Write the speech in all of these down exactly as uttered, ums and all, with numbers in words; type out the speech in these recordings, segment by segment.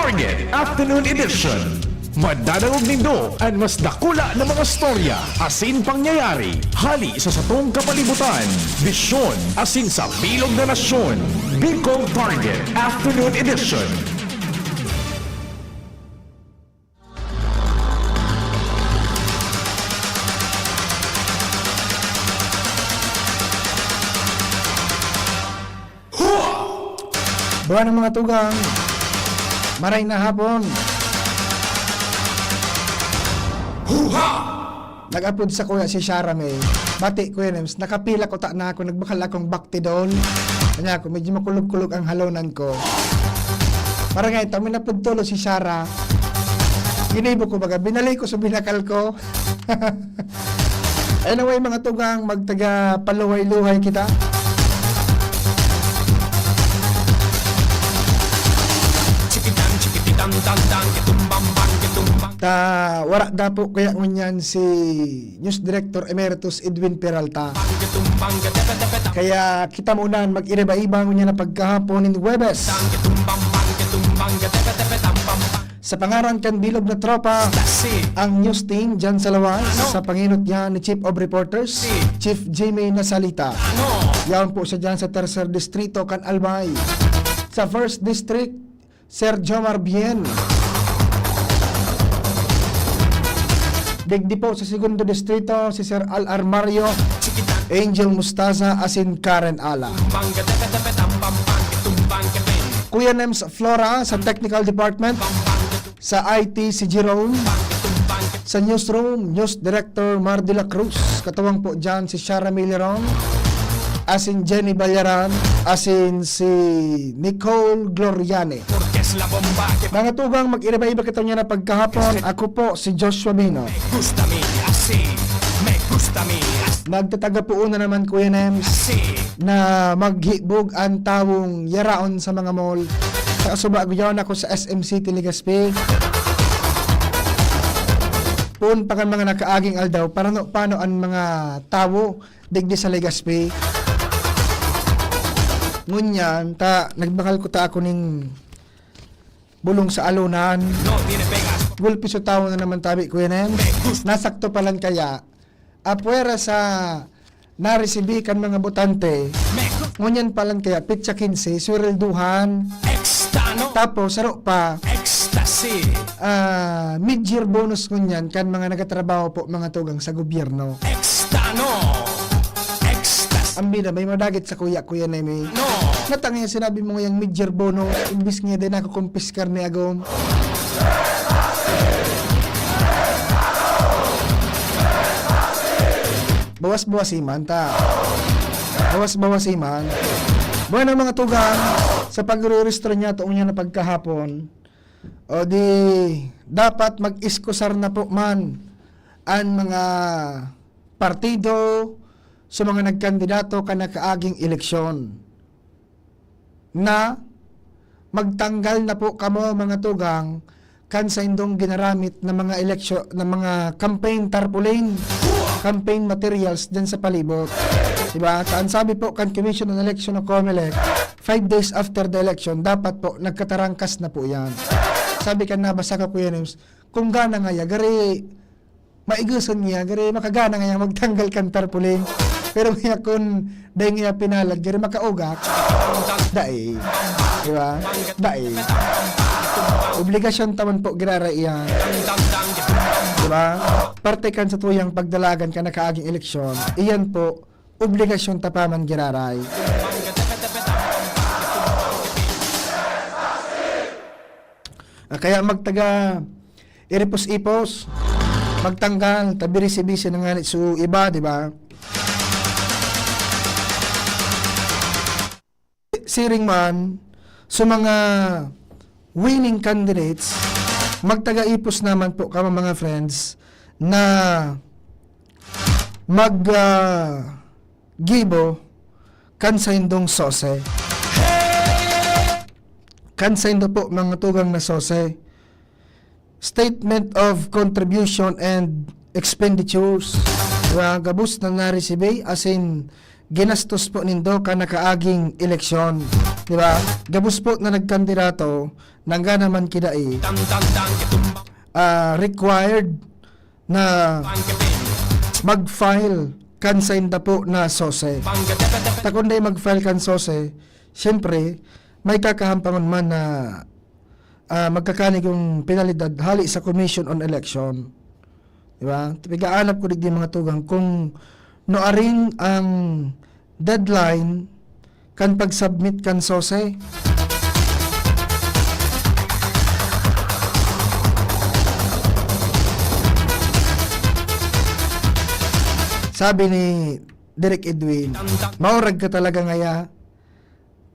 Target Afternoon Edition. Madadangog nindo an mas dakula na mga storya asin pangyayari hali sa satong kapalibutan, bisyon asin sa bilog na nasyon. Bicol Target Afternoon Edition. Buwan ng mga tugang. Maray na hapon. Huha! Nag-apod sa kuya si Shara May. Bati, Kuya Nems, nakapila ko ta na ako, nagbakal akong baktidol. Kanya ako, medyo makulog-kulog ang halonan ko. Parang ngayon, tama na pud tulo si Shara. Ginibo ko baga, binali ko sa binakal ko. Anyway, mga tugang, magtaga paluhay-luhay kita. Chikitang, chikititang, tang, tang, kitumbang, bang, kitumbang. Ta, wara dapo kaya ngunyan si News Director Emeritus Edwin Peralta. Bang, kitumbang, gatepe, tepe, tang. Kaya kita muna mag-iriba-iba ngunyan na pagkahapon nin Huwebes. Tang, kitumbang, bang, kitumbang, gatepe, tepe, tang, pam, pam. Sa pangaran kan bilog na tropa, Stasi. Ang news team dyan sa lawas, Ano? Sa panginot niya ni Chief of Reporters, Si. Chief Jimmy Nasalita. Ano? Yaon po siya dyan sa Tercer Distrito, kan Albay. Sa First District, Sir Jomar Bien. Digdi po sa Segundo Distrito, si Sir Al Armario, Angel Mustaza, asin Karen Ala. Bang, gatepe, tepe, tam, pam, pam, kitumbang, kepeng. Kuya Nems Flora sa Technical Department. Sa I T, si Jerome. Sa Newsroom, News Director Mar de la Cruz. Katuwang po dyan si Shara Miliron, asin Jenny Bayaran, asin si Nicole Gloriane. Mga tugang, mag-iriba-iba kita niya na pagkahapon. Ako po si Joshua Bino. Nagtataga po na naman, Kuya Nems, na maghibog ang tawong yaraon sa mga mall. Sa kasubago yaon ako sa S M City, Legazpi. Poon pa kan mga nakaaging aldaw, parano-pano an mga tawo digdi sa Legazpi. Ngunyan, ta, nagbakal ko ta ako ning bulong sa alonan. Gulpi sa tawo na naman tabi, Kuya Nen. Nasakto pa lang kaya, apwera sa naresibi kan mga botante, ngunyan pa lang kaya, petsa quince, swelduhan. Tapos, saro pa, ah, mid-year bonus ngunyan kan mga nagtatrabaho po, mga tugang sa gobyerno. Ang bida, may madagit sa kuya, Kuya Nemi. Natangay sinabi mo ngayang mid-year bonus, imbis nga din ako kumpiskar ni Agom. Bawas-bawas iman ta. Bawas-bawas iman. Bueno, mga tugang, sa pagre-restro niya, tuong niya na pagkahapon, o di, dapat mag-iskusar na po man an mga partido sa mga nagkandidato kan nakaaging eleksyon na magtanggal na po kamo, mga tugang, kan saindong ginaramit na mga eleksyo-, na mga campaign tarpaulin, campaign materials din sa palibot. Diba? Sa, ang sabi po kan Commission on Election o COMELEC, five days after the election, dapat po, nagkatarangkas na po yan. Sabi kan nabasa ko, Kuya Nems, kung gana nga ya, gari, maigoson niya, gari makagana ngaya magtanggal kan tarpaulin. Pero ngaya kun dai ngaya pinalag, gari makaugak. Dai. Di ba? Dai. Obligasyon ta man po giraray iyan. Di ba? Parte kan sa tuyang pagdalagan kan nakaaging eleksyon. Iyan po, obligasyon ta pa man giraray. Ah, kaya magtaga iripos-ipos, magtanggal, ta birisi-bisi na ngani so iba, di ba? Siring man, sa mga winning candidates, magtaga ipos naman po kamo, mga friends, na mag, ah, gibo kan saindong sose. Kan saindo po, mga tugang na sose. Statement of contribution and expenditures. Diba? Gabos na naresibi, asin ginastos po nindo kan nakaaging eleksyon. Diba? Gabos po na nagkandidato, Nangga naman kidai, ah, required na mag-file kan sainda po na sose. Ta kun dai mag-file kan sose, siyempre, may kakahampangon man na, ah, magkakanigong penalidad hali sa Commission on Election. Di ba? Pigaanap ko digdi, mga tugang, kung nuarin ang deadline kan pag-submit kan sose. Sabi ni Direk Edwin, "Maurag ka talaga ngaya.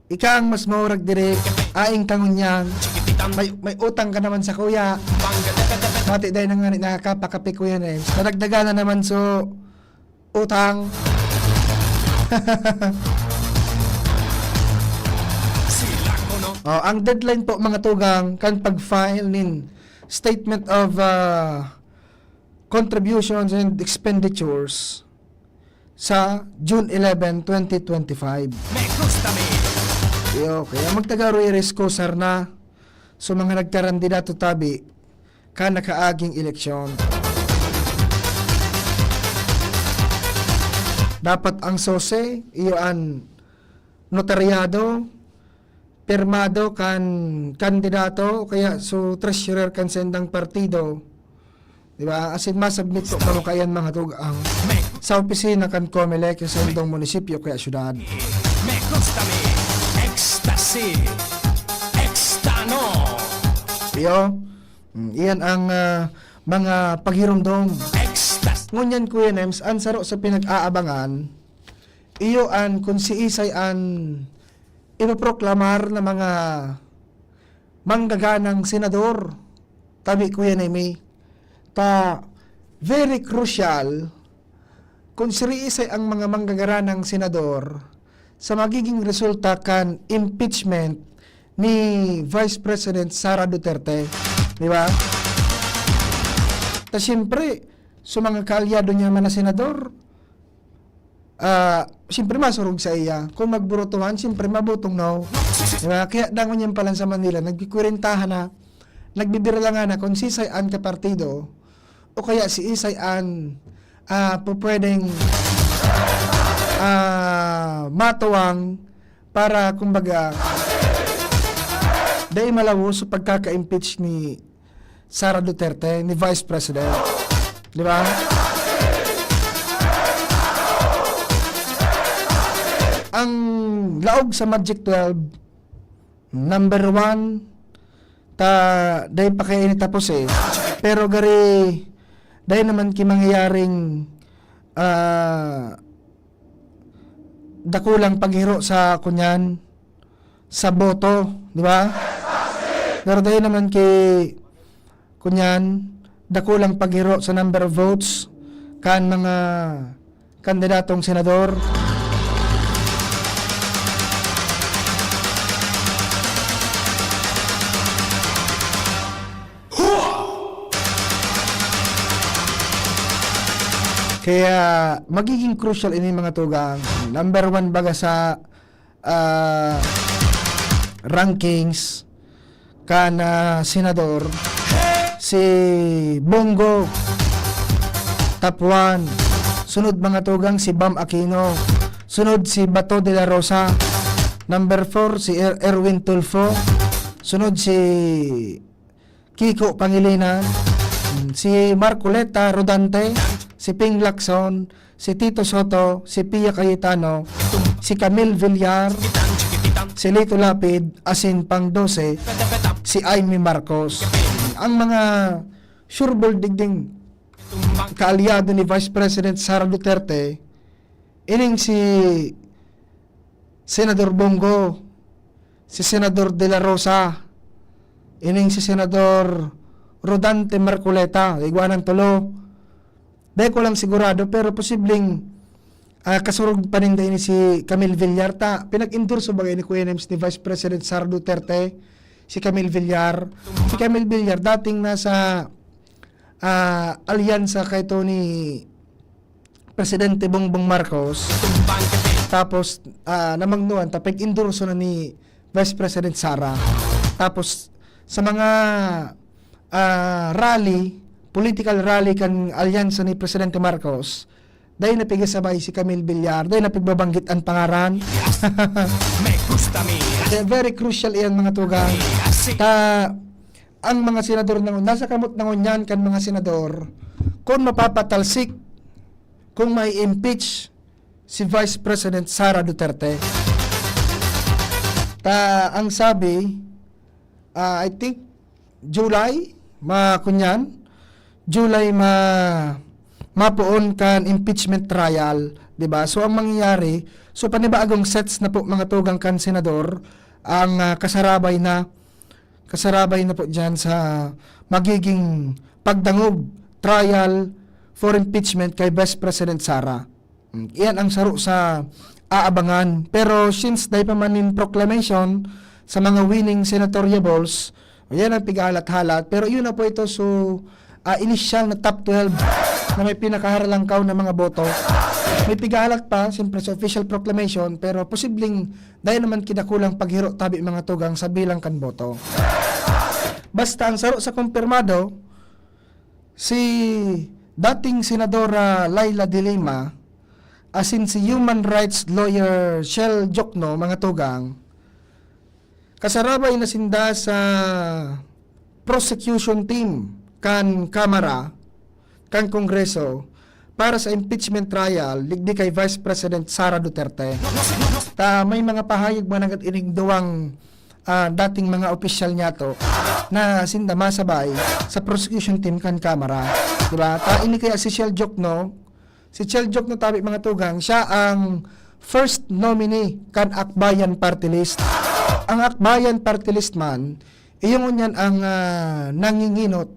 Ika ang mas maurag, Direk. Aing ka ngunyan. May, may utang ka naman sa kuya." Pati dahil na nga ni nakakapakapi, Kuya Nems. Nadagdagan na naman, so, utang. Oh, ang deadline po, mga tugang, kan pag-file nin Statement of, ah, Contributions and Expenditures sa June eleven, twenty twenty-five. Me gusta mi. Iyo, kaya magtaga-Ruiris ko, sar na. So, mga nagkarandidato tabi, kan nakaaging eleksyon. Dapat ang sose, iyo an notaryado, pirmado kan kandidato, kaya so treasurer kan sendang partido. Di ba? Asin masubmit po kamo kaiyan, mga tugang, sa opisina kan Comelec sa indong munisipyo kaya syudad. Me gusta mi. Ecstasy. Extano. Iyo. Mm, iyan ang, ah, mga paghiromdom. Ecstasy. Ngunyan, Kuya Nems, ang saro sa pinag-aabangan, iyo an kung siisay an ipoproklamar na mga manggaganang senador. Tabi, Kuya Nemi, ta very crucial kung siisay ang mga manggaganang senador sa magiging resulta kan impeachment ni Vice President Sara Duterte. Di ba? Ta siyempre, sa mga kaalyado niya man na senador, ah, siyempre masurog sa iya. Kung magburotohan, siyempre mabotong no. Di ba? Kaya dangon yan palan sa Manila, nagkikwirintahan na, nagbibiralangan na kung sisay an kapartido o kaya siisay an, ah, pupwedeng, ah, matuwang para, kumbaga, dai malawos sa pagkaka-impeach ni Sara Duterte, ni Vice President. Di ba? Ang laog sa Magic twelve, number one, ta, dai pa kaya ini tapos eh. Pero gari, dai naman ki mangyayaring, ah, dakulang paghiro sa kunyan, sa boto, di ba? Pero dai naman ki kunyan, dakulang paghiro sa number of votes kan mga kandidatong senador. Kaya magiging crucial ini, mga tugang. Number one baga sa, ah, rankings kan, ah, senador, si Bong Go, top one. Sunod, mga tugang, si Bam Aquino. Sunod, si Bato de la Rosa. Number four, si Er-, Erwin Tulfo. Sunod, si Kiko Pangilinan, mm, si Marcoleta Rodante, si Ping Lacson, si Tito Soto, si Pia Cayetano, si Camille Villar, si Lito Lapid, asin pang dose, si Imee Marcos. Ang mga sureball digding kaalyado ni Vice President Sara Duterte, ining si Senador Bong Go, si Senador De La Rosa, ining si Senador Rodante Marcoleta, igwa nang tulo. Dai ko lang sigurado, pero posibleng, ah, kasurog pa ninda ini si Camille Villar. Ta, pinag-endorso baga ni Kuya Nems ni Vice President Sara Duterte, si Camille Villar. Si Camille Villar, dating nasa, ah, alyansa kay Tony Presidente Bongbong Marcos. Tapos, ah, namangnuan ta, pag-endorso na ni Vice President Sara. Tapos, sa mga, ah, rally, political rally kan alyansa ni Presidente Marcos, dai na pigasabay si Camille Villar, dai na pigbabanggit an pangaran. Me gusta mi. Kaya very crucial iyan, mga tugang. Ta, ang mga senador na, nasa kamot na ngunyan kan mga senador, kung mapapatalsik, kung mai-impeach si Vice President Sara Duterte. Ta, ang sabi, ah, I think, July, ma-, kunyan, July ma-, mapoon kan impeachment trial, di ba? So, ang mangyayari, so, panibagong sets na po, mga tugang, kan senador, ang, ah, kasarabay na, kasarabay na po dyan sa magiging pagdangog, trial for impeachment kay Vice President Sara. Mm, iyan ang saro sa aabangan. Pero since dai pa man nin proclamation sa mga winning senatoriables, yan ang pighahalat-halat. Pero yun na po ito, so, ah, inisyal na top twelve na may pinakaharalangkaw na mga boto. May pighahalat pa, siyempre, sa official proclamation, pero posibleng dai naman kidakulang paghiro tabi, mga tugang, sa bilang kan boto. Basta ang saro sa kumpirmado, si dating Senadora Leila de Lima, asin si human rights lawyer Shell Jokno, mga tugang, kasarabay na sinda sa prosecution team kan Kamara, kan Kongreso, para sa impeachment trial digdi kay Vice President Sara Duterte. Ta may mga pahayag man agad ining duwang, ah, dating mga opisyal niyato na sinda masabay sa prosecution team kan Kamara, di ba? Ta ini kaya si Shell Jokno, si Shell Jokno tabi, mga tugang, siya ang first nominee kan Akbayan Party List. Ang Akbayan Party List man, iyo ngunyan ang, ah, nanginginot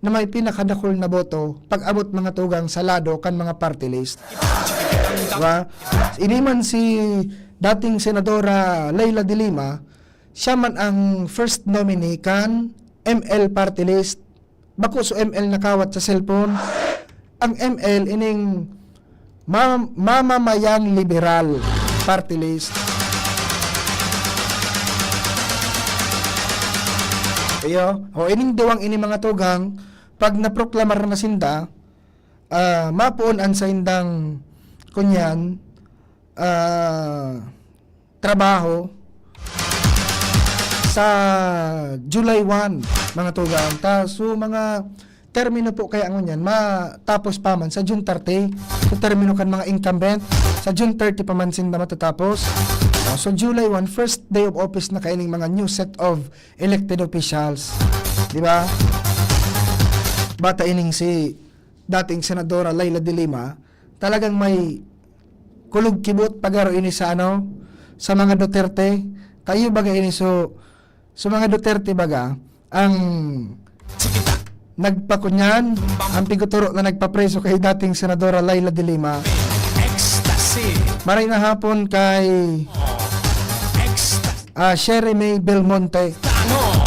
na may pinakadakul na boto pag-abot, mga tugang, sa lado kan mga party list. Diba? Ini man si dating Senadora Leila de Lima, siya man ang first nominee kan M L party list. Bako so M L nakawat sa cellphone. Ang M L ining ma-, mamamayang liberal party list. Iyo, o ining duwang ini, mga tugang, pag naproklamar na sinda, ah, mapoon an saindang kunyan, ah, trabaho sa July one, mga tugang. Ta, so, mga termino po kaya ngunyan, matapos pa man sa June thirty. So, termino kan mga incumbent, sa June thirty pa man sinda matatapos. Ah, so, July one, first day of office na kaining mga new set of elected officials. Di ba? Bata ining si dating Senadora Leila de Lima, talagang may kulog kibot pagaro ini sa, ano, sa mga Duterte. Kayo baga ini, so, so mga Duterte baga ang nagpakunyan, ang piguturo na nagpapreso kay dating Senadora Leila de Lima. Ecstasy. Maray na hapon kay, Ecstasy. ah, Sherry May Belmonte. Tano.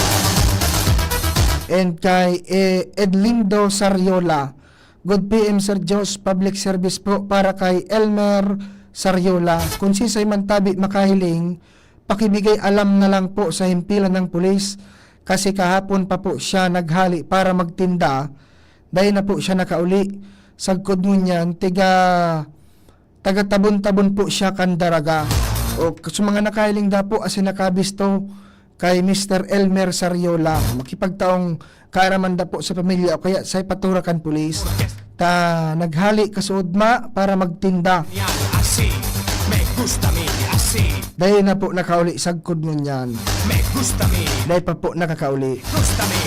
And kay, eh, Edlindo Sariola. Good P M, Sir Josh, public service po para kay Elmer Sariola. Kung sisay man tabi makahiling, pakibigay alam na lang po sa himpilan ng pulis, kasi kahapon pa po siya naghali para magtinda. Dai na po siya nakauli. Sagkod ngunyan, tiga, taga Tabon-Tabon po siya kan Daraga. O, sa mga nakahiling da po, asin nakabisto, kay Mister Elmer Sariola. Makipagtaong kaaraman da po sa pamilya o kaya sa ipatura kan pulis. Ta naghali kasuodma para magtinda. Yan, asin. Me gusta mi asin. Dai na po nakauli sagkod ngunyan. Me gusta mi. Dai pa po nakakauli. Gusta mi.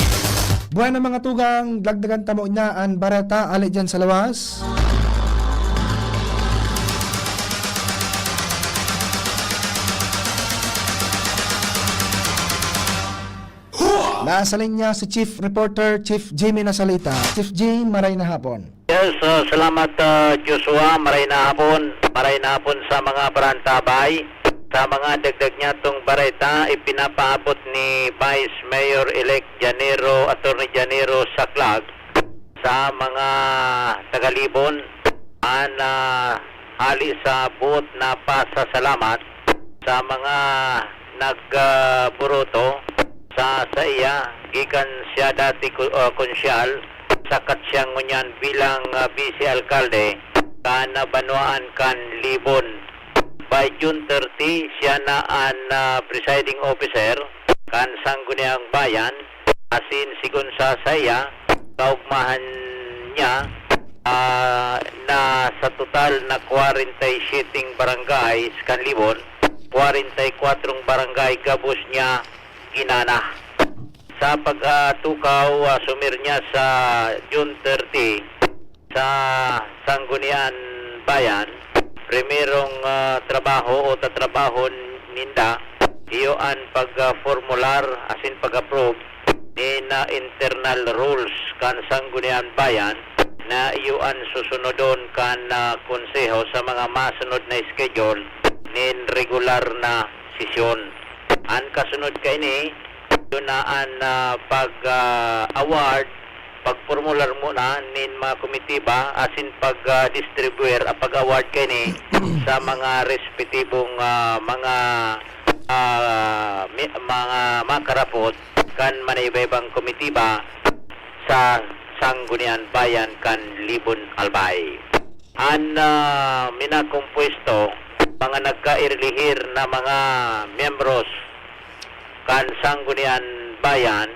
Buhay na, mga tugang, dagdagan tamo niya an bareta, ali dyan sa lawas. Nasa linya si Chief Reporter, Chief Jimmy Nasalita. Chief Jim, maray na hapon. Yes, ah, salamat, ah, Joshua. Maray na hapon. Maray na hapon sa mga parantabay. Sa mga dagdag niya tong bareta, ipinapaabot ni Vice Mayor-elect Janiro, Attorney Janiro Saclag, sa mga taga-Libon an, ah, hali sa buot na pasasalamat sa mga nag, ah, buruto sa saiya Gikan siya dati ku-, ah, konsyal, sakat siya ngunyan bilang, ah, bise alkalde kan, ah, banwaan kan Libon. By June thirty, siya na an, ah, presiding officer kan Sangguniang Bayan, asin sigon sa saiya, kaugmahan niya, ah, na sa total na kwarenta y siyete barangay kan Libon, kwarenta y kwatro barangay gabos niya ginana. Sa pagtukaw, ah, sumirnya sa June thirty, sa Sanggunian Bayan, primerong, ah, trabaho o tatrabahon ninda, iyo an pag-formular asin pag-approve nin, ah, internal rules kan Sanggunian Bayan na iyo an susunodon kan, ah, konseho sa mga masunod na schedule nin regular na sesyon. An kasunod kaini, yun na an, ah, pag, ah, award, pagpormular muna nin mga komitiba asin pag, ah, distribuer, ah, pag-award kaini sa mga respetibong, ah, mga, ah, mi-, mga makarapot kan manaiba-ibang komitiba sa Sanggunian Bayan kan Libon Albay. An, ah, minakompuesto, mga nagkairlihir na mga miyembros kan Sanggunian Bayan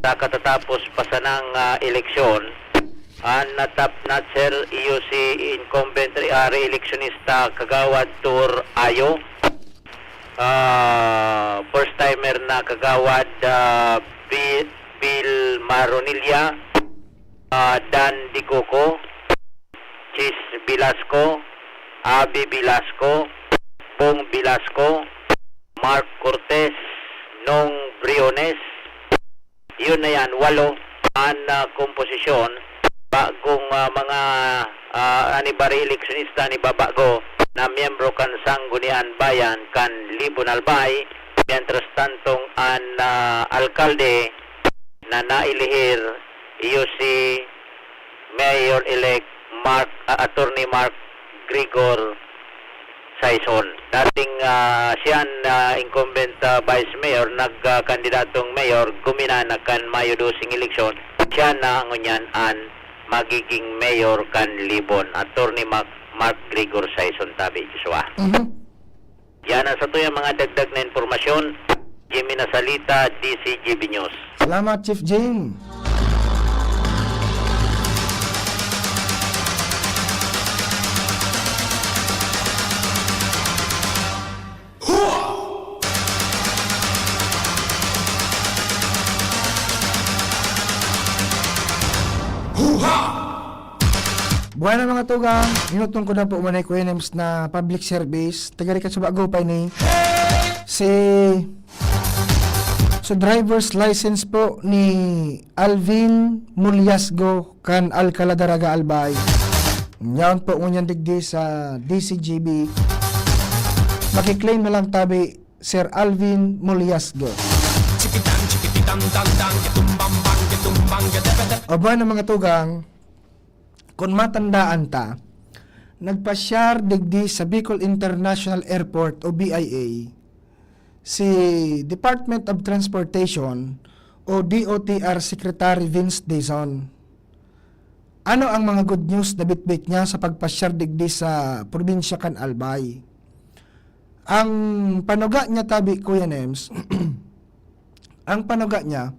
sa katatapos pa sanang, ah, eleksyon, an top notcher iyo si incumbent re-, ah, re-eleksyonista Kagawad Tur Ayo, ah, first timer na Kagawad, ah, Bi-, Bill Maronilla, ah, Dan Dicoco, Chis Velasco, Avi Velasco, Bong Velasco, Mark Cortez, Nong Briones. Yun na yan, walo an, ah, komposisyon. Bagong, ah, mga, ah, an iba re-eleksyonista, an iba bago na miyembro kan Sanggunian Bayan kan Libon Albay. Mientras tantong an, ah, alkalde na nailihir, iyo si Mayor-elect Mark, ah, Attorney Mark Grigor Saison. Dating, ah, siya an, ah, incumbent, ah, vice mayor, nagkandidatong mayor, gumina na kan Mayo doseng eleksyon. Siya na ngunyan an magiging mayor kan Libon, Attorney Mark, Mark Grigor Saison tabi, Joshua. Mhm. Yan ang satuyang mga dagdag na impormasyon. Jimmy Nasalita, D C G B News. Salamat, Chief Jim. Buhay na, mga tugang, hinutong ko na po muna ni Kuya Nems na public service. Taga Rica, Subago pa ini. Si, so, driver's license po ni Alvin Muliasgo kan Alcala Daraga, Albay. Yaon po ngunyan digdi sa D C G B. Makiklaim na lang tabi, Sir Alvin Muliasgo. O ba, na mga tugang, kung matandaan ta, nagpasyar digdi sa Bicol International Airport o B I A si Department of Transportation o D O T R Secretary Vince Dizon. Ano ang mga good news na bitbit niya sa pagpasyar digdi sa probinsya kan Albay? Ang panuga niya tabi, Kuya Nems, ang panuga niya,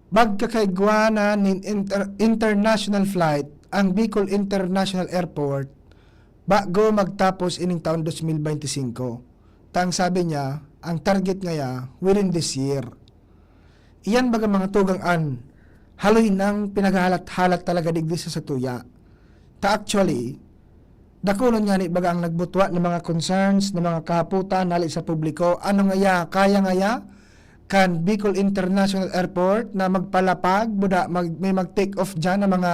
magkakaigwa na nin inter-, international flight ang Bicol International Airport bago magtapos ining taon dos mil beinti singko. Tang sabi niya, ang target ngaya, within this year. Iyan baga, mga tugang, an haloy nang pinaghahalat-halat talaga digdi sa satuya. Ta actually, dakulon ngani baga ang nagbutwa ng mga concerns, ng mga kahapotan hali sa publiko. Ano ngaya, kaya ngaya kan Bicol International Airport na magpalapag, buda, mag-, may mag-take off diyan ng mga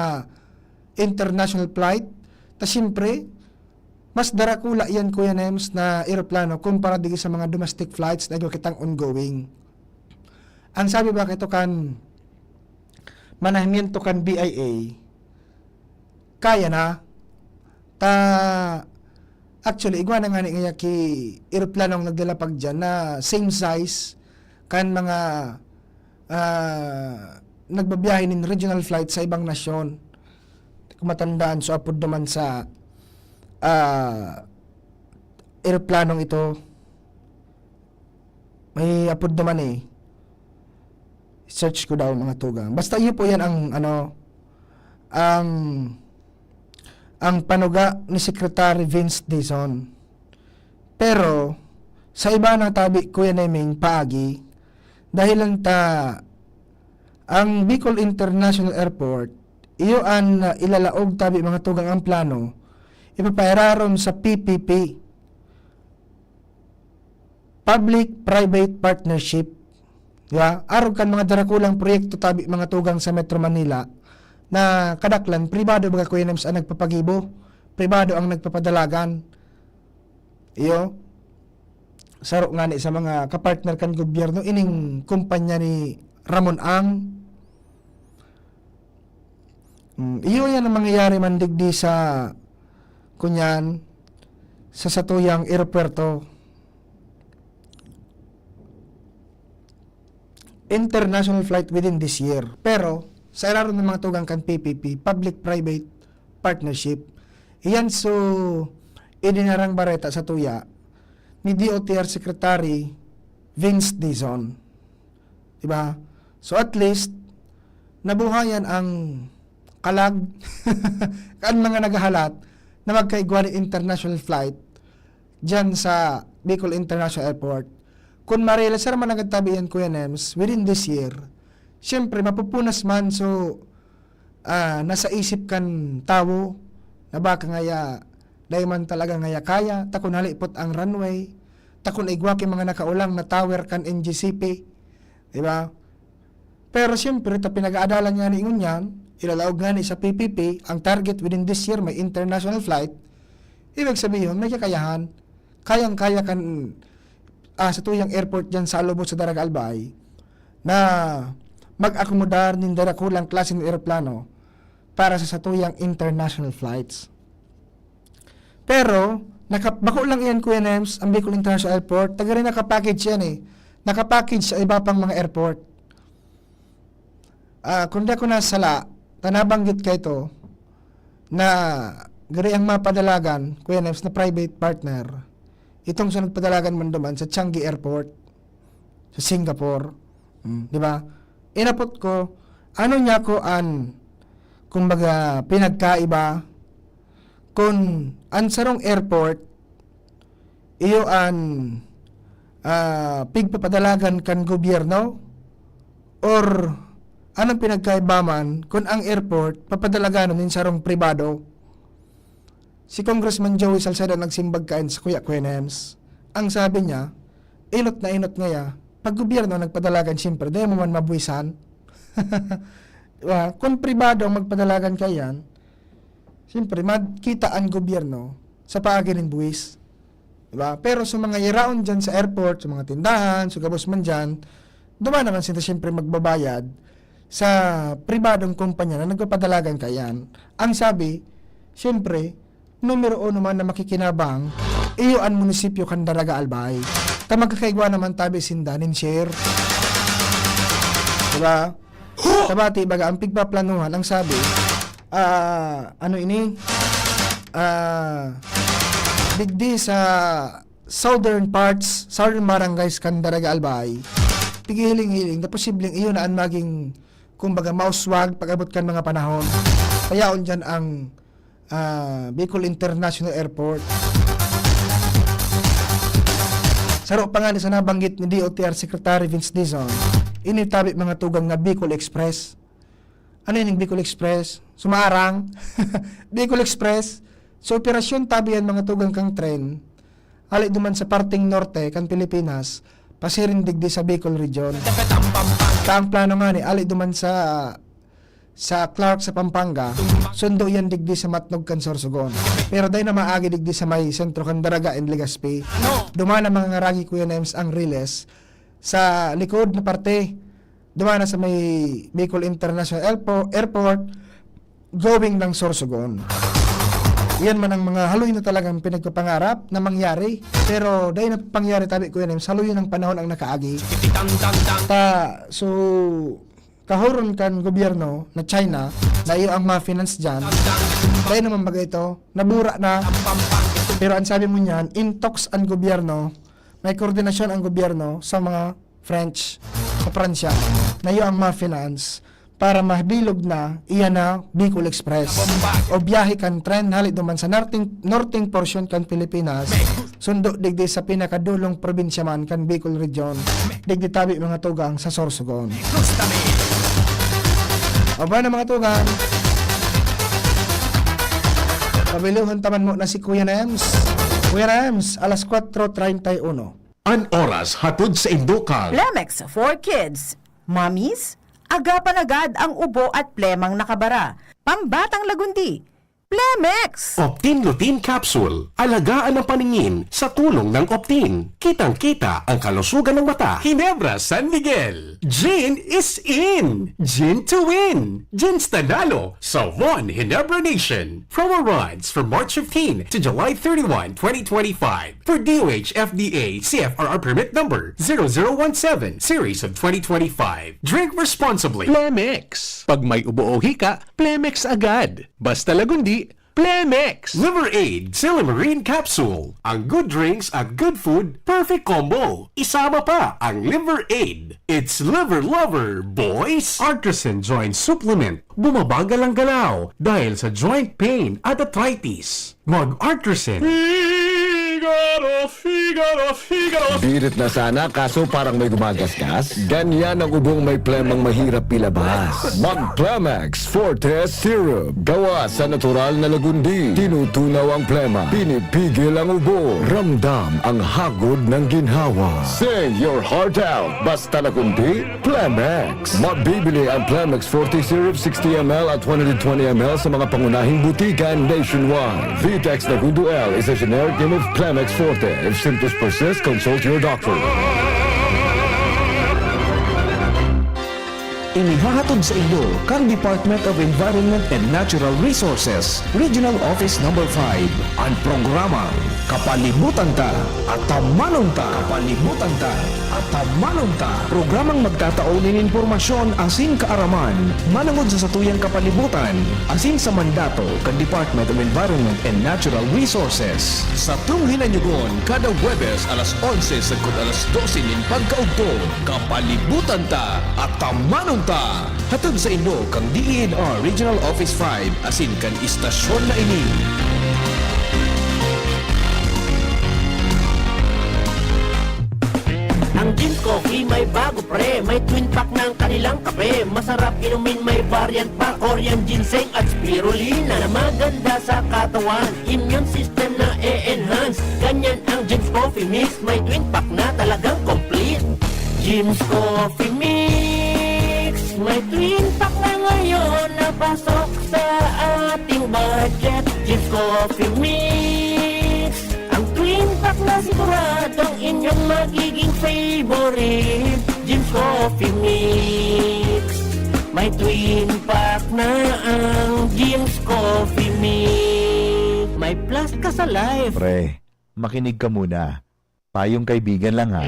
international flight? Ta siyempre, mas darakula yan, Kuya Nems, na eroplano kumpara digdi sa mga domestic flights na igwa kitang ongoing. Ang sabi ba kito kan manahimyento kan B I A, kaya na. Ta, actually, igwa na ngani ngaya ki eroplanong naglalapag diyan na same size kan mga ah, nagbabiyahe nin regional flight sa ibang nasyon. Kung matandaan, so apod naman sa, ah, eroplanong ito, may apod naman eh. Search ko daw, mga tugang. Basta iyo po yan ang, ano, ang, ang panuga ni Secretary Vince Dizon. Pero, sa iba na tabi, Kuya Neming, paagi, dahilan ta ang Bicol International Airport, iyo an, ah, ilalaog tabi, mga tugang, ang plano, ipapairarom sa P P P, Public-Private Partnership. Di ba? Arog kan mga darakulang proyekto tabi, mga tugang, sa Metro Manila, na kadaklan, pribado, baga, Kuya Nems, ang nagpapagibo. Pribado ang nagpapadalagan. Iyo, saro ngani sa mga kapartner kan gobyerno, ining kumpanya ni Ramon Ang. Mm, iyo yan ang mangyayari man digdi sa, kunyan, sa satuyang eropuwerto. International flight within this year. Pero, sa ilarom ng mga tugang kan P P P, Public-Private Partnership. Iyan so, idinarang bareta sa tuya ni D O T R Secretary Vince Dizon. Diba? So, at least, nabuhayan ang kalag kan mga naghahalat na magkaigwa ni international flight diyan sa Bicol International Airport. Kun ma-realize man agad tabi yan, Kuya Nems, within this year, siyempre, mapupunas man. So, ah, nasa isip kan tawo na baka ngaya, dai man talaga ngaya kaya, ta kun halipot ang runway, ta kun igwa ki mga nakaolang na tower kan N G C P, di ba? Pero siyempre, ta pinag-aadalan ngani ngunyan, ilalaog ngani sa P P P, ang target within this year may international flight, ibig sabihin, may kakayahan. Kayang-kaya kan, ah, satuyang airport diyan sa lubot sa Daraga Albay na mag-akomodar nin darakulang klase ng eroplano para sa satuyang international flights. Pero, naka-, bako lang iyan, Kuya Nems, ang Bicol International Airport, taga rin nakapackage yan eh. Nakapackage sa iba pang mga airport. Ah, kung di ako nasala, ta nabanggit ka ito, na gari ang mapadalagan, Kuya Nems, na private partner, itong sa nagpadalagan man duman sa Changi Airport, sa Singapore. Mm, di ba? Inapot ko, ano niya ko an, kumbaga, pinagkaiba kung an sarong airport, iyo an, ah, pigpapadalagan kan gobyerno, or anong pinagkaiba man kun ang airport papadalaganon nin sarong pribado? Si Congressman Joey Salcedo nagsimbag kain sa kuya, Kuya Nems. Ang sabi niya, inot na inot ngaya, pag gobyerno nagpadalagan, siyempre, dai mo man mabuwisan. Diba? Kung pribado ang magpadalagan kaiyan, siyempre, magkita ang gobyerno sa paagi nin buwis. Diba? Pero sa mga iraon dyan sa airport, sa mga tindahan, sa gabos man dyan, duman naman sila siyempre magbabayad sa pribadong kumpanya na nagpapadalagan kaiyan. Ang sabi, siyempre, numero uno man na makikinabang, iyo an munisipyo kan Daraga Albay. Ta magkakaigwa naman tabi sinda nin share. Diba? Tabati, baga, ang pigpaplanuhan, ang sabi, ah, ano ini? Ah, digdi sa southern parts, southern barangays kan Daraga Albay, tighihiling-hiling na posibleng iyo na an maging, kumbaga, mauswag pag-abot kan mga panahon. Kaya on dyan ang, ah, Bicol International Airport. Saro pa nga ni sa nabanggit ni D O T R Secretary Vince Dizon, ini tabi mga tugang na Bicol Express. Ano yun, yung Bicol Express? Sumarang? Bicol Express? So, operasyon tabi yan, mga tugang, kang tren, ali duman sa parteng norte kan Pilipinas, pasiring digdi sa Bicol Region. Ta ang plano nga ni, ali duman sa, sa Clark sa Pampanga, sundo yan digdi sa Matnog kan Sorsogon. Pero dai na maagi digdi sa may sentro kan Daraga and Legazpi. Duman na mga ngaragi, Kuya Nems, ang Riles sa likod na parte. Duman na sa may Bicol International Airpo-, Airport, going ng Sorsogon. Yan man ang mga haloy na talagang pinagpapangarap na mangyari. Pero dai na pangyari tabi, Kuya Nems, haloy ang panahon ang nakaagi. Ta, so, kahuron kan gobyerno na China, na iyo ang mga finance dyan. Dai naman baga ito, nabura na. Pero ang sabi mo niyan, in talks ang gobyerno, may koordinasyon ang gobyerno sa mga French, sa Pransya, na iyo ang mga finance para mabilog na iyan na Bicol Express o biyahe kan tren hali duman sa northing, northing portion kan Pilipinas, sundo digdi sa pinakadulong probinsya man kan Bicol Region, digdi tabi mga tugang sa Sorsogon. Aba na mga tugang, pabiluhon taman mo na si Kuya Nems. Kuya Nems, alas kwatro treinta y uno. An oras hatod sa indo kang Plemex for Kids. Mommies, agapan agad ang ubo at plemang nakabara. Pambatang lagundi, Plemex! Optin Lutein Capsule. Alagaan ang paningin sa tulong ng Optin. Kitang-kita ang kalusugan ng mata. Ginebra San Miguel. Gin is in! Gin to win! Gin Stanalo sa One Ginebra Nation. Promo runs from March fifteen to July thirty-one, twenty twenty-five. For D O H F D A C F R R permit number zero zero one seven series of twenty twenty-five. Drink responsibly. Plemex. Pag may ubo o hika, Plemex agad. Basta lagundi, Plemex. Liver Aid, Silimarin Capsule. Ang good drinks at good food, perfect combo. Isama pa ang Liver Aid. It's Liver Lover, boys! Artisan Joint Supplement. Bumabagal ang galaw dahil sa joint pain at arthritis. Mag-Artisan. Figaro, Figaro, Figaro. Birit na sana, kaso parang may gumagasgas. Ganyan ang ubong may plemang mahirap ilabas. Mag-Plemex Forte Syrup. Gawa sa natural na lagundi. Tinutunaw ang plema. Pinipigil ang ubo. Ramdam ang hagod ng ginhawa. Say your heart out. Basta lagundi, Plemex. Mabibili ang Plemex Forte Syrup sixty M L at one hundred twenty M L sa mga pangunahing butika nationwide. Vitex Nagundo L is a generic name of Plemex Forte. If symptoms persist, consult your doctor. Inihahatod sa inyo kan Department of Environment and Natural Resources, Regional Office Number five, an programang Kapalibutan Ta, Atamanon Ta. Kapalibutan Ta, Atamanon Ta. Programang magtatao nin impormasyon asin kaaraman manongod sa satuyang kapalibutan asin sa mandato kan Department of Environment and Natural Resources. Satong hinanyogon kada Huwebes alas onse sagkod alas dose nin pagkaugto. Kapalibutan Ta, Atamanon Ta. Hatod sa inyo kan D E N R Regional Office five asin kan istasyon na ini. Ang Jim's Coffee may bago, pre. May twin pack ng kanilang kape. Masarap inumin, may variant pa. Korean ginseng at spirulina na maganda sa katawan. Immune system na e-enhance. Ganyan ang Jim's Coffee Mix. May twin pack na talagang complete. Jim's Coffee Mix. May twin pack na ngayon na pasok sa ating budget. Jim's Coffee Mix. Ang twin pack na siguradong inyong magiging favorite. Jim's Coffee Mix. May twin pack na ang Jim's Coffee Mix. May plus ka sa life. Pre, makinig ka muna. Payong kaibigan lang, ha.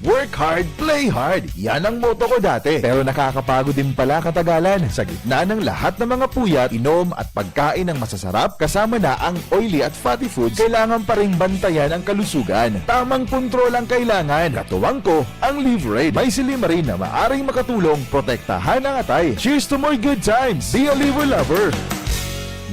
Work hard, play hard. Yan ang motto ko dati. Pero nakakapagod din pala katagalan. Sa gitna ng lahat ng mga puyat, inom at pagkain ng masasarap, kasama na ang oily at fatty foods, kailangan pa ring bantayan ang kalusugan. Tamang kontrol ang kailangan. Katuwang ko, ang Liverade. May silymarin na maaring makatulong protektahan ang atay. Cheers to more good times! Be a Liver Lover!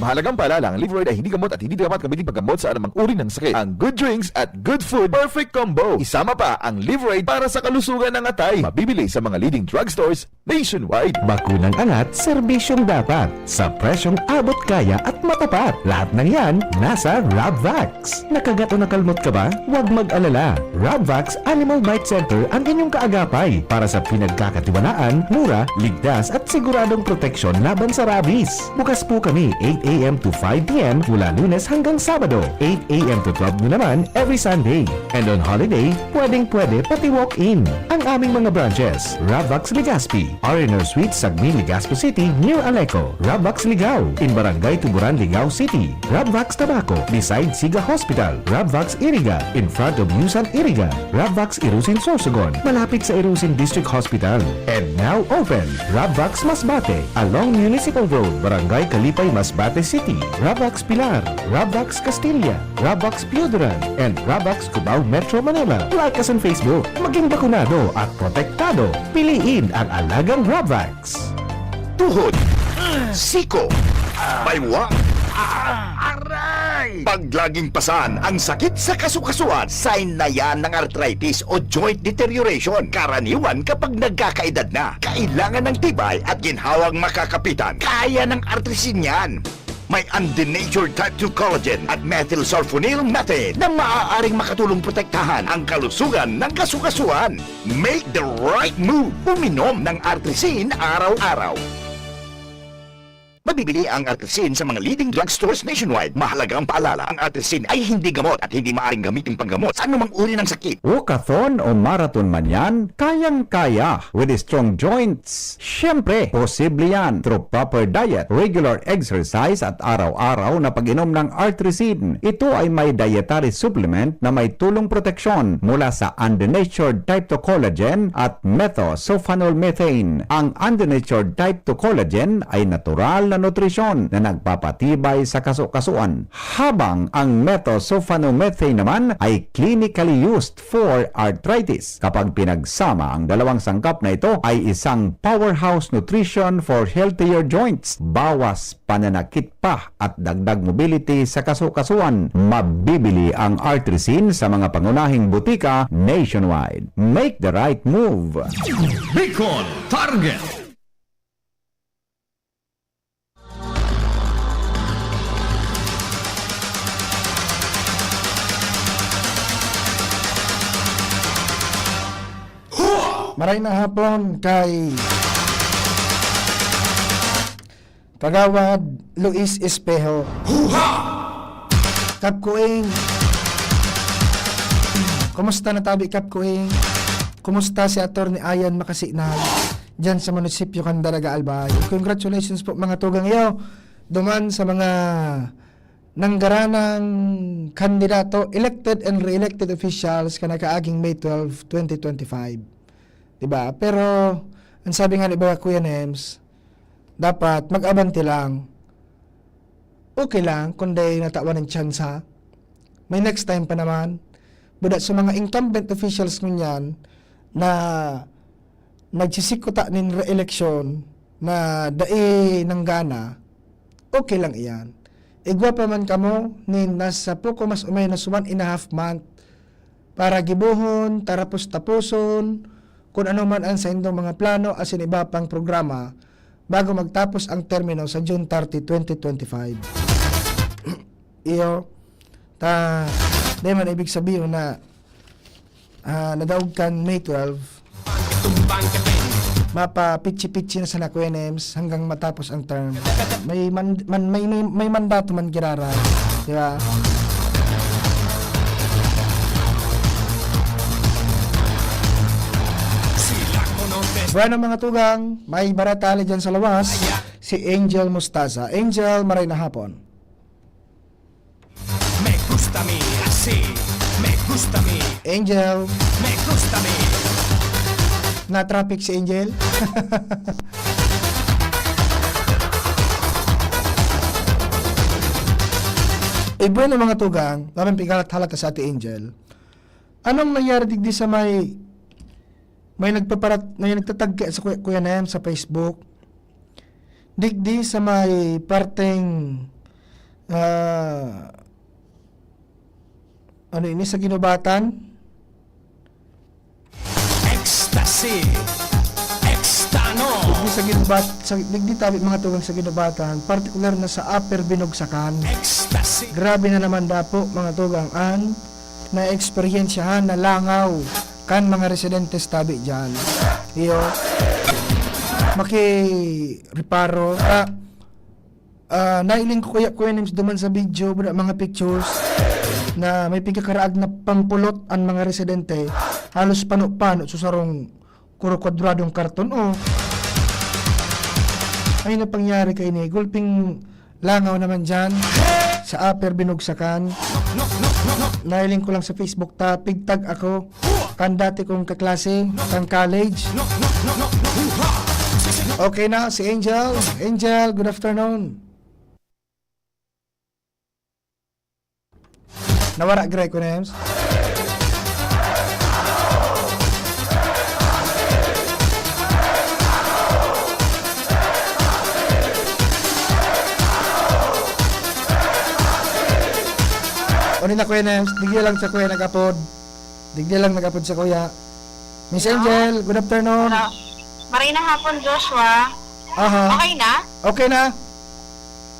Mahalagang paalala, ang Liverade ay hindi gamot at hindi dapat gamitin paggamot sa anumang uri ng sakit. Ang good drinks at good food, perfect combo. Isama pa ang Liverade para sa kalusugan ng atay. Mabibili sa mga leading drugstores nationwide. Bakunang angat, serbisyong dapat, sa presyong abot kaya at matapat. Lahat ng yan, nasa Rabvax. Nakagat o nakalmot ka ba? Huwag mag-alala. Rabvax Animal Bite Center ang inyong kaagapay para sa pinagkakatiwalaan, mura, ligtas at siguradong proteksyon laban sa rabies. Bukas po kami eight A M to five P M mula Lunes hanggang Sabado, eight A M to twelve noon naman every Sunday. And on holiday, pwedeng-pwede pati walk-in. Ang aming mga branches, Ravvax Legazpi, R and R Suite, Sagmin, Legazpi City, near Aleco, Ravvax Ligao, in Barangay Tuburan, Ligao City, Ravvax Tabaco, beside Siga Hospital, Ravvax Iriga, in front of Yusan Iriga, Ravvax Irusin Sorsogon, malapit sa Irusin District Hospital. And now open, Ravvax Masbate, along Municipal Road, Barangay Kalipay, Masbate City, Ravvax Pilar, Ravvax Castilla, Ravvax Pioduran, and Ravvax Cubao, Metro Manila. Like us on Facebook. Maging bakunado at protektado. Piliin ang alagang Ravvax. Tuhod, siko, baywa, aray! Pag laging pasan ang sakit sa kasukasuan, sign na yan ng arthritis o joint deterioration. Karaniwan kapag nagkakaedad na, kailangan ng tibay at ginhawang makakapitan. Kaya ng Artrisin yan. May undenatured type two collagen at methylsulfonyl methane na maaaring makatulong protektahan ang kalusugan ng kasukasuan. Make the right move. Uminom ng Artrisin araw-araw. Mabibili ang Artrisin sa mga leading drugstores nationwide. Mahalaga ang paalala, ang Artrisin ay hindi gamot at hindi maaaring gamitin panggamot sa anumang uri ng sakit. Walkathon o marathon man yan, kayang-kaya with strong joints. Siyempre, posible yan through proper diet, regular exercise at araw-araw na pag-inom ng Artrisin. Ito ay may dietary supplement na may tulong proteksyon mula sa undenatured type two collagen at methosulfonol methane. Ang undenatured type two collagen ay natural na nutrisyon na nagpapatibay sa kasukasuan, habang ang methosulfonol methane naman ay clinically used for arthritis. Kapag pinagsama, ang dalawang sangkap na ito ay isang powerhouse nutrition for healthier joints. Bawas pananakit pa at dagdag mobility sa kasukasuan. Mabibili ang Artrisin sa mga pangunahing butika nationwide. Make the right move! Bicol Target. Maray na hapon kay Kagawad Luis Espejo. Huha! Kap Kuing. Kumusta na tabi, Kap Kuing? Kumusta si Attorney Ayan Makasinag diyan sa munisipyo kan Daraga, Albay? Congratulations po, mga tugang iyo. Duman sa mga nanggaranang kandidato, elected and re-elected officials kan nakaaging May twelve, twenty twenty-five. Diba? Pero, ang sabi nga ni Baga Kuya Nems, dapat mag-abante lang. Okay lang kung dai natawan ng tsansa. May next time pa naman. Buda sa mga incumbent officials ngunyan na nagsisikuta nin re-eleksyon na dai nanggana, okay lang iyan. Igwa pa man kamo nin nasa poko mas o menos one and a half month para gibohon, tarapos-taposon, kun ano man ang saindong mga plano asin iba pang programa bago magtapos ang termino sa June thirty, twenty twenty-five. Iyo, ta, di man ibig sabihin na, ah, nadaog kan May twelve, mapapitsi-pitsi na sana, Kuya Nems, hanggang matapos ang term. May man-, man-, may, may, may mandato man giraray, di ba? Bueno, mga tugang, may bareta ali dyan sa lawas, si Angel Mostaza. Angel, maray na hapon. Me gusta mi, así. Me gusta mi. Angel. Me gusta mi. Na-traffic si Angel. Eh, bueno, mga tugang, maraming pigalat halata sa Ate Angel. Anong nangyari digdi sa may, may nagpaparat-, may nagtatagka sa Kuya, Kuya Naem sa Facebook? Digdi sa may parteng, ah, ano ini, sa Ginubatan? Ecstasy. Extano. Digdi sa Ginubat-, sa, digdi tabi, mga tugang, sa Ginubatan, partikular na sa Upper Binugsakan. Ecstasy. Grabe na naman dapo, mga tugang, an naeksperyensyahan na langaw kan mga residentes tabi diyan. Iyo, makireparo, ah, Ah, nailing ko kaya, Kuya Nems, duman sa video, mga pictures na may pigkakaraag na pampulot an mga residente, halos pano-pano sa sarong kuro kwadradong karton, oh. Ay, napangyari kay ni gulping langaw naman dyan sa Upper Binugsakan. Nailing ko lang sa Facebook ta, pigtag ako kan dati kong kaklase, kan college. Okay na, si Angel. Angel, good afternoon. Nawara, Greg, Kunems. Uni na, Kuya Nems, digdi lang sa Kuya nag-apod. Digdi lang nag-apod sa Kuya. Miss Hello? Angel, good afternoon. Hello. Maray na hapon, Joshua. Aha. Okay na? Okay na.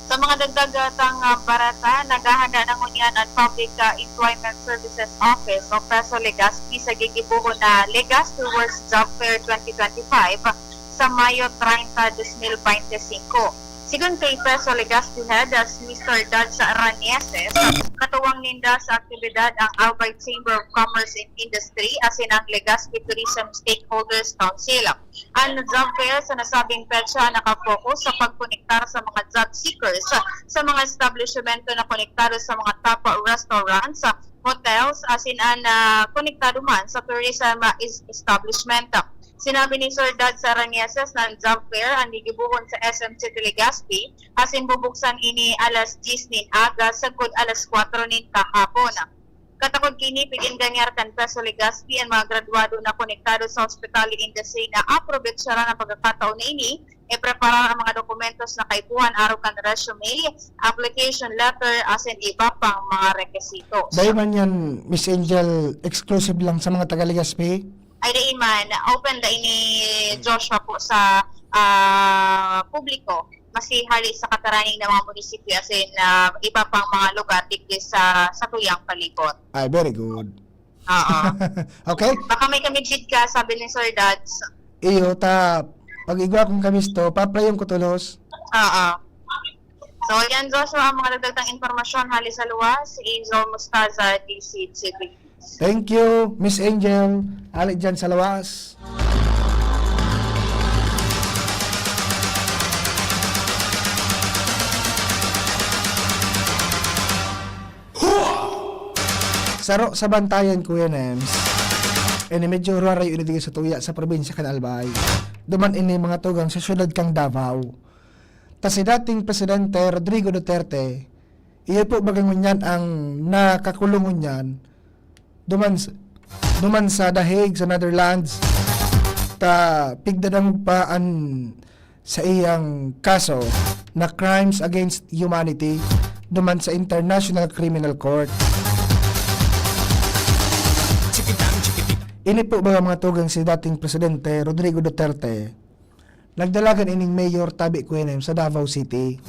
Sa mga dagdag, ah, tang, ah, barata, naghahanda na ngunyan an Public, ah, Employment Services Office o PESO Legazpi sa gigibohon na Legazpi Works Job Fair twenty twenty-five sa Mayo treinta, dos mil bente singko. Sigon kay PESO Legazpi Head, ah, si Mister Dads Aranieses, katuwang ninda sa aktibidad ang Albay Chamber of Commerce and Industry asin ang Legazpi Tourism Stakeholders Council. An job fair sa nasabing petsa naka-focus sa pagkonektar sa mga job seekers sa mga establisyemento na konektado sa mga top restaurants, hotels, asin an, ah, konektado man sa tourism, ah, is-, establishment. Sinabi ni Sir Dads Aranieses na an job fair an gigibohon sa S M City Legazpi, asin bubuksan ini alas diyes nin aga sagkod alas kwatro nin kahapon. Katakod kini, pigin ganyar kan PESO Legazpi an mga gradwado na konektado sa hospitality industry na aprovechara ang pagkakataon na ini, ipreparar ang mga dokumentos na kaipuhan arog kan resume, application letter, asin iba pang mga rekisitos. Dai man yan, Miss Angel, exclusive lang sa mga taga Legazpi? Ay, dai man. Open da ini, Hmm. Joshua, po sa, ah, publiko. Maski hali sa kataraning na mga munisipyo, asin, ah, iba pang mga lugar digdi sa, sa tuyang palibot. Ay, very good. Oo. Okay? Baka may kamidbid ka, sabi ni Sir Dads. Iyo, ta, pag igwa kong kamisto, paplayon ko tolos. Oo. So, yan, Joshua, ang mga dagdag tang impormasyon hali sa luwas, si Angel Mostaza, D C T V. Thank you, Miss Angel. Hali dyan sa luwas. Saro sa bantayan, Kuya Nems. Ini medyo rarayo ini digdi sa tuya sa probinsya kan Albay. Duman ini mga tugang sa syudad kan Davao. Ta si dating Presidente Rodrigo Duterte, iyo po baga ngunyan ang nakakulong ngunyan duman s-, duman sa The Hague, sa Netherlands. Ta pigdadangog pa an saiyang kaso na crimes against humanity duman sa International Criminal Court. Ini po baga, mga tugang, si dating Presidente Rodrigo Duterte, nagdalagan ining mayor tabi ko ini sa Davao City.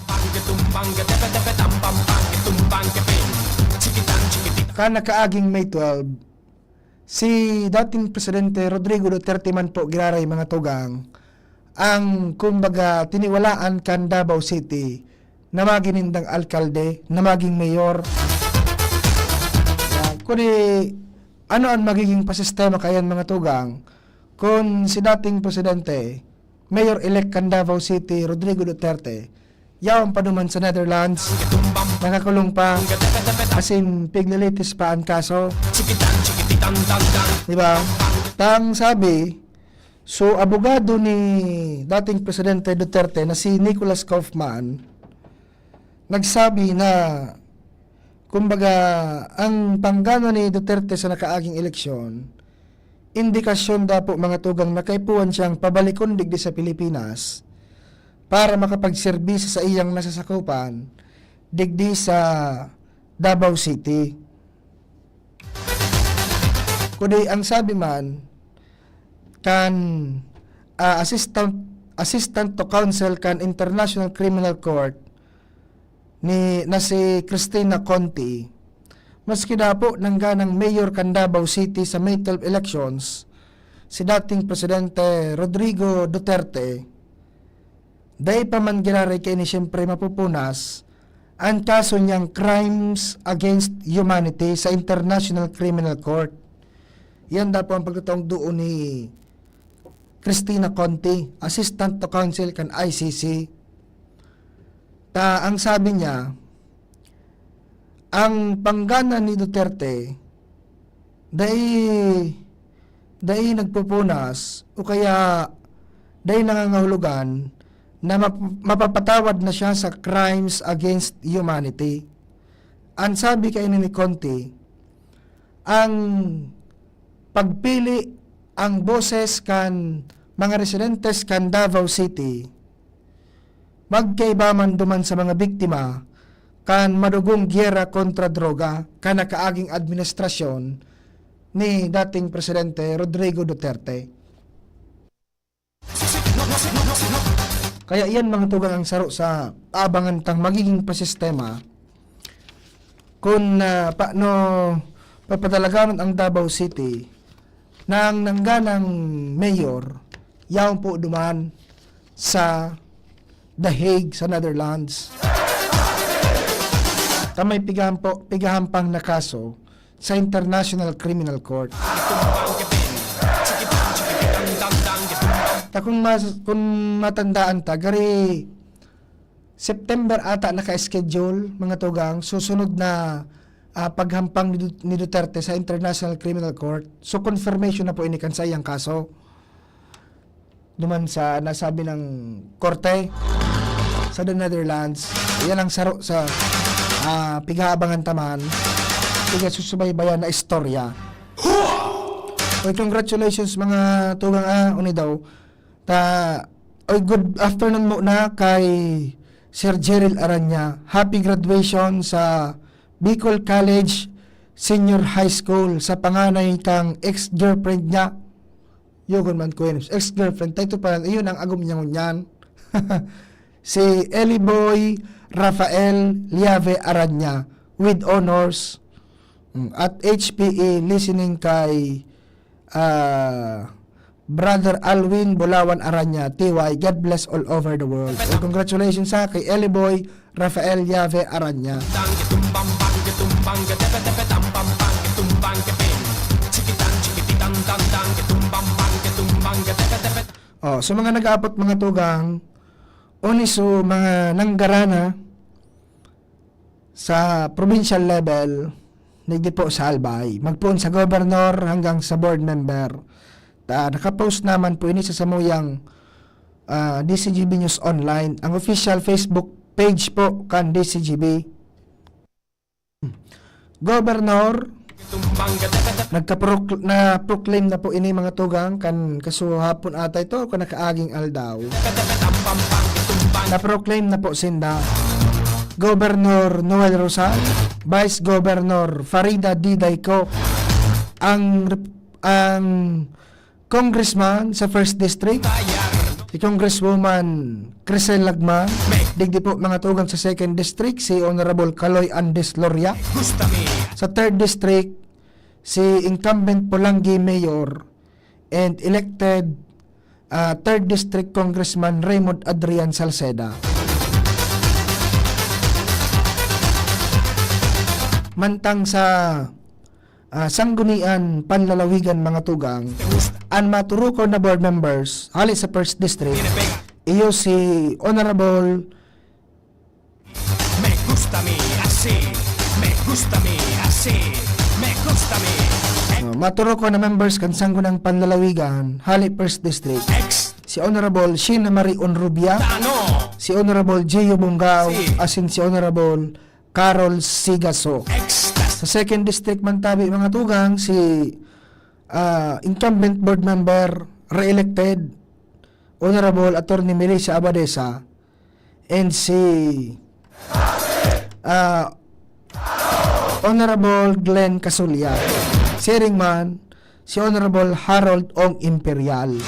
Kan nakaaging May twelve, si dating Presidente Rodrigo Duterte man po giraray, mga tugang, ang, kumbaga, tiniwalaan kan Davao City na magin nindang alkalde, na maging mayor. Ah, kundi ano ang magiging pasistema kayan, mga tugang, kun si dating presidente, mayor-elect kan Davao City, Rodrigo Duterte, yaon pa duman sa Netherlands, nakakulong pa, asin piglilitis pa ang kaso. Di ba? Tang sabi, so, abogado ni dating Presidente Duterte na si Nicolas Kaufman, nagsabi na, kumbaga, ang panggana ni Duterte sa nakaaging eleksyon, indikasyon daw po, mga tugang, na kaipuhan siyang pabalikon digdi sa Pilipinas para makapagserbisyo sa iyang nasasakupan digdi sa Davao City. Kundi ang sabi man kan, ah, assistant, assistant to counsel kan International Criminal Court ni, na si Christina Conti, maski daw po nangganang mayor kan Davao City sa May twelve elections, si dating Presidente Rodrigo Duterte, Dai pa man giraray kaini siyempre mapupunas an kaso niyang crimes against humanity sa International Criminal Court. Yan daw po ang pagtataong duon ni Christina Conti, Assistant to Counsel kan I C C. Ta ang sabi niya, ang panggana ni Duterte dai, dai nagpupunas o kaya dai nangangahulugan na map-, mapapatawad na siya sa crimes against humanity. An sabi kaini ni Conti, ang pagpili, ang boses kan mga residentes kan Davao City magkaiba man duman sa mga biktima kan madugong giyera kontra droga kan nakaaging administrasyon ni dating Presidente Rodrigo Duterte. Kaya iyan, mga tugang, ang saro sa abangan tang magiging pasistema kun, ah, paano papadalaganon ang Davao City nang nangganang mayor yaon po duman sa The Hague, sa Netherlands. Ta may pigahampo-, pigahampang na kaso sa International Criminal Court. Ta kung mas-, kung matandaan ta, gari September ata naka-schedule, mga tugang, susunod na, ah, paghampang ni Du-, ni Duterte sa International Criminal Court. So, confirmation na po ini kan saiyang kaso duman sa nasabi ng korte sa The Netherlands. Yan ang saro sa, ah, pighaabangan ta man, pigasusubaybayan na istorya. Oy, congratulations, mga tugang, ah, uni daw. Ta, oy, good afternoon muna kay Sir Jeril Aranya. Happy graduation sa Bicol College Senior High School sa panganay kang ex-girlfriend niya. Yugon man ko yun. Ex-girlfriend. Tayo pa, iyon ang agom niya ngunyan. Si Eli Boy Rafael Liave Aranya with honors. Mm, at H P E listening kay, ah, Brother Alwin Bulawan Aranya, T Y, God bless all over the world. And congratulations sa kay Eli Boy Rafael Yave Aranya. Oh, so mga nag-aapot, mga tugang, oni so mga nanggarana sa provincial level, digdi po sa Albay. Magpoon sa gobernador hanggang sa board member. Ta, nakapost naman po ini sa samuyang, ah, D C G B News Online, ang official Facebook page po kan D C G B. Gobernador, nagkaprok-, na-proclaim na po ini, mga tugang, kan kasuhapon ata ito, kan nakaaging aldaw. Na-proclaim na po sinda. Gobernador Noel Rosal, Vice Governor Farida D. Dayco, ang rep-, ang congressman sa First District, si Congresswoman Crisel Lagman, digdi po, mga tugang, sa Second District, si Honorable Kaloy Andes Loria, sa Third District, si incumbent Polangui Mayor and elected, ah, Third District Congressman Raymond Adrian Salceda. Mantang sa, ah, Sanggunian Panlalawigan, mga tugang, an maturukaw na board members hale sa First District, iyo si Honorable Me gusta mi así, me gusta mi así, me gusta mi. Ah, maturukaw na members kan Sangguniang Panlalawigan hale First District, Ex. Si Honorable Sheena Marie Onrubia, Tano. Si Honorable Gio Bongao, Si. Asin si Honorable Carol Sigaso. Extas. Sa Second District man tabi, mga tugang, si, ah, incumbent board member, re-elected, Honorable Attorney Melissa Abadesa, and si, ah, Honorable Glenn Casulia. Siring man, si Honorable Harold Ong Imperial.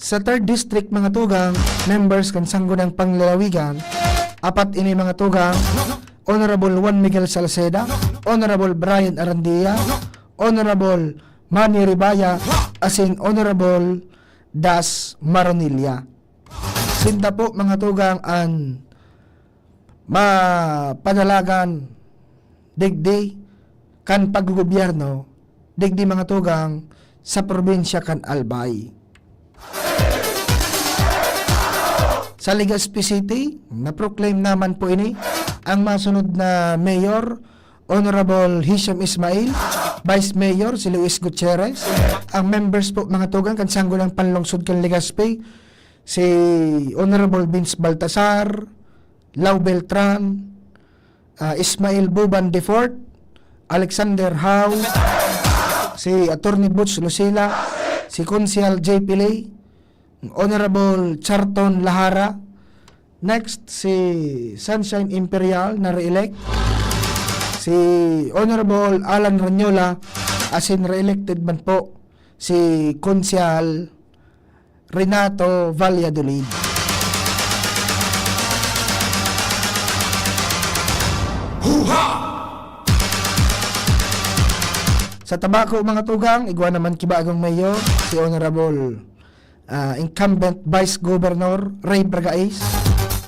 Sa Third District, mga tugang, members kan Sangguniang Panlalawigan, apat ini, mga tugang, Honorable Juan Miguel Salceda, Honorable Brian Arandia, Honorable Manny Ribaya, asin Honorable Das Maronilla. Sinda po, mga tugang, an mapadalagan digdi kan paggobyerno digdi, mga tugang, sa probinsya kan Albay. Sa Legazpi City, na-proclaim naman po ini ang masunod na mayor, Honorable Hisham Ismail, Vice Mayor si Luis Gutierrez, ang members po, mga tugang, kan Sangguniang Panlungsod kan Legazpi, si Honorable Vince Baltasar, Lau Beltran, ah, Ismail Buban the fourth, Alexander Hau, si Attorney Butch Lucila, si Konsehal J P Ley, Honorable Charton Lahara. Next, si Sunshine Imperial na re-elect, si Honorable Alan Ranyola, asin re-elected man po si Konsehal Renato Valladolid. Sa Tabaco, mga tugang, igwa naman ki bagong mayor, si Honorable, ah, incumbent Vice Governor Ray Bragais.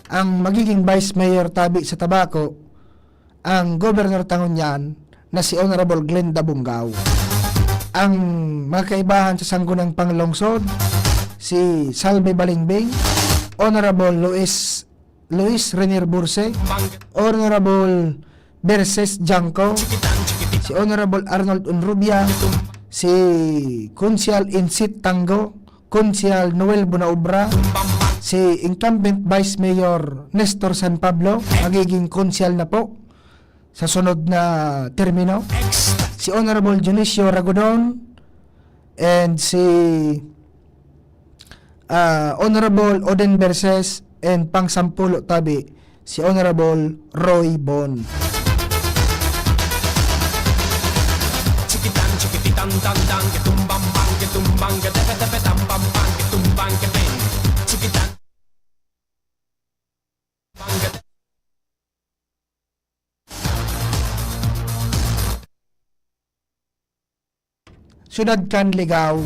Ang magiging Vice Mayor tabi sa Tabaco, ang Governor ta ngunyan na si Honorable Glenda Bongao. Ang mga kaibahan sa Sangguniang Panglungsod, si Salvi Balingbing, Honorable Luis, Luis Renier Burse, Honorable Verses Jangco, si Honorable Arnold Unrubia, si Konsehal Insit Tango, Konsehal Noel Bonaobra, si incumbent Vice Mayor Nestor San Pablo, magiging konsehal na po sa sunod na termino, si Honorable Dionisio Ragodon, and si, ah, Honorable Oden Verses, and pangsampulo tabi, si Honorable Roy Bon. Chikitan, chikititan, tan, tan, ketumbang, bang, ketumbang, ketepe, tepe, tambang, bang, ketumbang, keten. Chikitan. Syudad kan Ligao,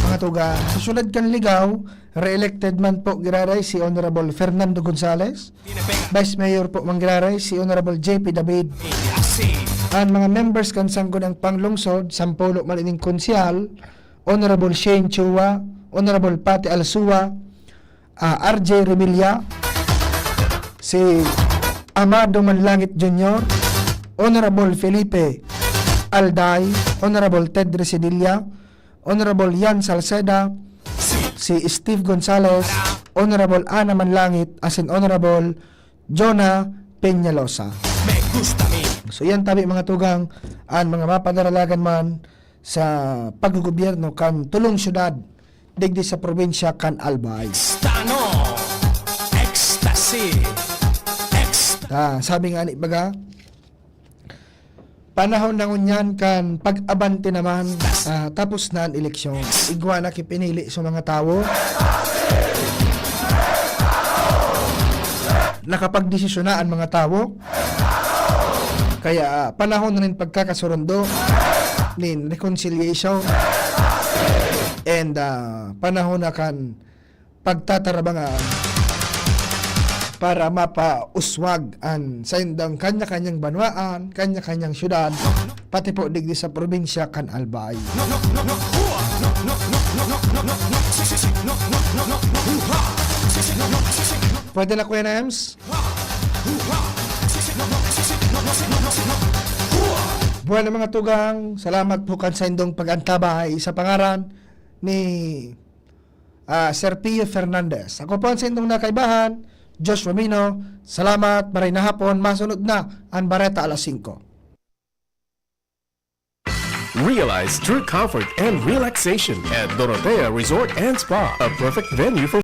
mga tugang. Sa syudad kan Ligao, re-elected man po giraray si Honorable Fernando Gonzales. Vice Mayor po man giraray si Honorable J P David. An mga members kan Sangguniang Panglungsod, sampulo man ining konsehal, Honorable Shane Chua, Honorable Patty Alsua, ah, R J Revilla, si Amado Manlangit Junior, Honorable Felipe Alday, Honorable Ted Residilla, Honorable Yan Salceda, si Steve Gonzales, Honorable Ana Manlangit, asin Honorable Jonah Peñalosa. So, yan tabi, mga tugang, an mga mapadaralagan man sa paggogobyerno kan tolong syudad digdi sa probinsya kan Albay. Stano, ecstasy, ecstasy. Ah, sabi nga ni baga, panahon na ngunyan kan pag-abante naman, ah, tapos na an eleksyon. Igwa na ki pinili sa mga tawo. Nakapagdesisyon na an mga tawo. Kaya, ah, panahon na nin pagkakasurundo, nin reconciliation, and, ah, panahon na kan pagtatarabangan para mapauswag an saindang kanya-kanyang banwaan, kanya-kanyang syudad, pati po digdi sa probinsya kan Albay. Pwede na, Kuya Nems? Bueno, mga tugang, salamat po kan saindong pag-antabay sa pangaran ni, ah, Sir Pio Fernandez. Ako po an saindong nakaibahan, Joshua Mino. Salamat, maray na hapon. Masunod na an Bareta alas singko. Realize true comfort and relaxation at Dorotea Resort and Spa, a perfect venue for